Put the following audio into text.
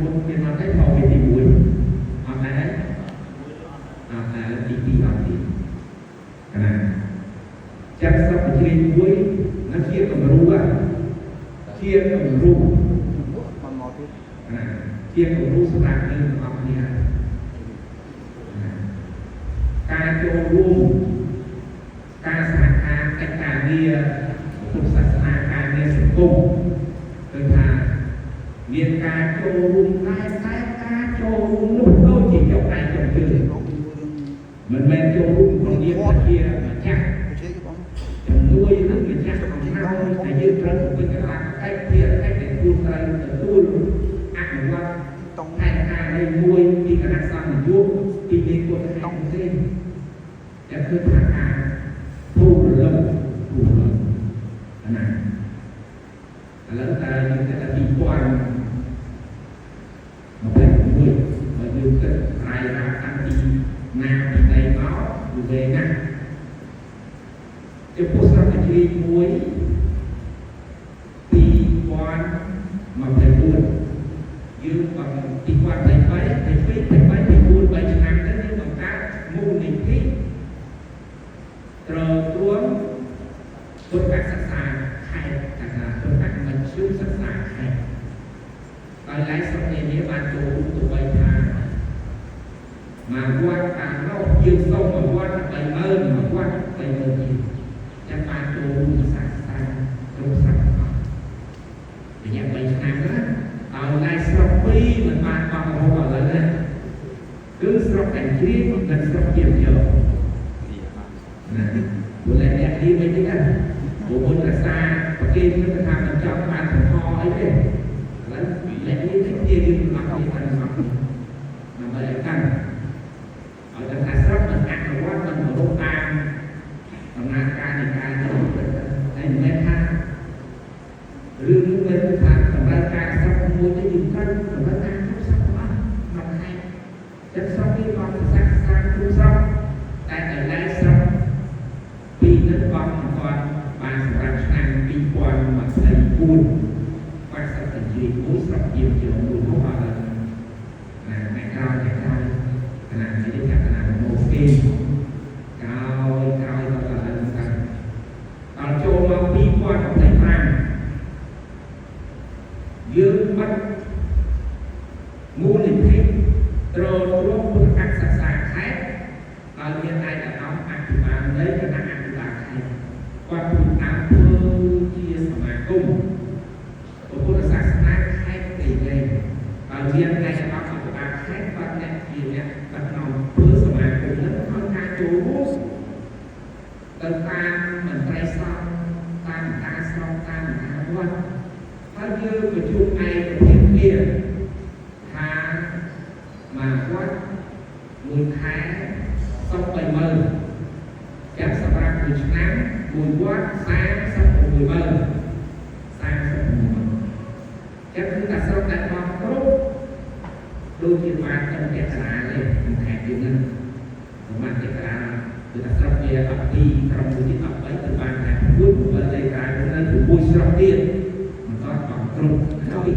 មុនមានអត់ទេផងពីទី1អត់ដែរអត់ដែរទី2អត់ទីកណាចាំស្រុកជ្រៀងមួយនឹងជាគំរូជាគំរូ បានមកទៀត ណាជាគំរូសម្រាប់យើងទាំងអស់គ្នាណាការចូលរួមការសហការកិច្ចការងារពុទ្ធសាសនាការងារសង្គមគឺថាមានការចូលរួមដែរតែការចូលរួមនោះដូចជាចុកដៃចុកជើង លោកមួយរឿង មិនមែនចូលរួមក្នុងនាមជាម្ចាស់ ជ័យបង ជំនួយនឹងម្ចាស់អំណាចតែយើងត្រូវពេញកន្លះកិច្ចភារកិច្ចដែលគួរត្រូវទទួលអនុវត្ត តុង ផែនការនៃមួយពីគណៈសង្ឃនាយកពីមេគុណខេត្តផ្សេងតែគឺថាការធូររលឹងធូររលឹងណាឥឡូវតែយើងគិតថា2026បើយើងគិតរាយរាតាំងពីណាពីណីមកវាវែងណាស់ចំពោះស្រុកកជ្រីមួយ2024យើងបង្2023 22 23 24 3ឆ្នាំទៅយើងបង្កើតមូលនិធិត្រូវត្រួងពុទ្ធសិក្សាខេត្តតែថាពុទ្ធមជ្ឈសិក្សាខេត្តដោយឡែកស្រុកនានាបានចូលរួមទៅបីថាមកវត្តតាមនោះយើងសុំមកវត្ត30000មកវត្ត30000ជាងចាំបានចូលរួមសិក្សាគ្រប់ស្រុកទាំងអស់រយៈ3ឆ្នាំណាឲ្យឡែកស្រុក2មិនបានបោះរហូតឥឡូវណាគឺស្រុកតែជ្រៀងនិងស្រុកជាយកណាព្រោះតែអ្នកនេះវិញទេណាព្រោះមុនរសាប្រគេននឹងថាមិនចង់បានចំហអីទេឥឡូវអ្នកនេះទៅជាយើងអត់មានបានអត់ដើម្បីឲ្យកាន់ឲ្យតែថាស្រុកមិនអនុវត្តមិនគោរពតាមដំណើរការនៃការចូលទៅតែមិនមែនថារឿងនេះមិនថាតម្រូវការស្រុកមួយទេយើងត្រូវតម្រូវការគ្រប់ស្រុកទាំងអស់ក្នុងខេត្តចឹងស្រុកនេះក៏សិក្សាគ្រប់ស្រុកតែដល់ឡែកស្រុកពីរនឹងបងមិនទាន់បានសម្រាប់ឆ្នាំ2024បាក់ស្រុកតែជាមួយស្រុកជាជាមួយមកអត់ណាថ្ងៃក្រោយថ្ងៃក្រោយគណៈនេះថាគណៈមកគេក្រោយក្រោយដល់ដល់ដល់ដល់ចូលមក2025យើងបាត់មូលនិធិត្រទ្រង់ពុទ្ធសិក្សាខេត្តដោយមានឯកឧត្តមអភិបាលនៃគណៈអភិបាលខេត្តគាត់ព្រួយតាមធ្វើជាសមាគមពុទ្ធសាសនាខេត្តព្រៃវែងដោយមានឯកឧត្តមអភិបាលខេត្តគាត់អ្នកជាអ្នកដឹកនាំធ្វើសមាគមនឹងឲ្យការចូលរួមទៅតាមមន្ត្រីសង្ឃតាមការស្រុកតាមការវត្តហើយយើងប្រជុំឯកភាពគ្នាថាមកវត្តមួយខែសុំ30000ចាំសម្រាប់មួយឆ្នាំមួយវត្ត360,000 36,000ចាំគឺតែស្រុកតែបងគ្រប់ដូចជាបានត្រឹមពាក់កណ្ដាលទេក្នុងខេត្តយើងហ្នឹងប្រហែលពាក់កណ្ដាលគឺថាស្រុកវា12ក្រុមមួយទៀត13ទៅបានតែ6 7លេខក្រៅនៅ6ស្រុកទៀតមិនតបងគ្រប់ហើយ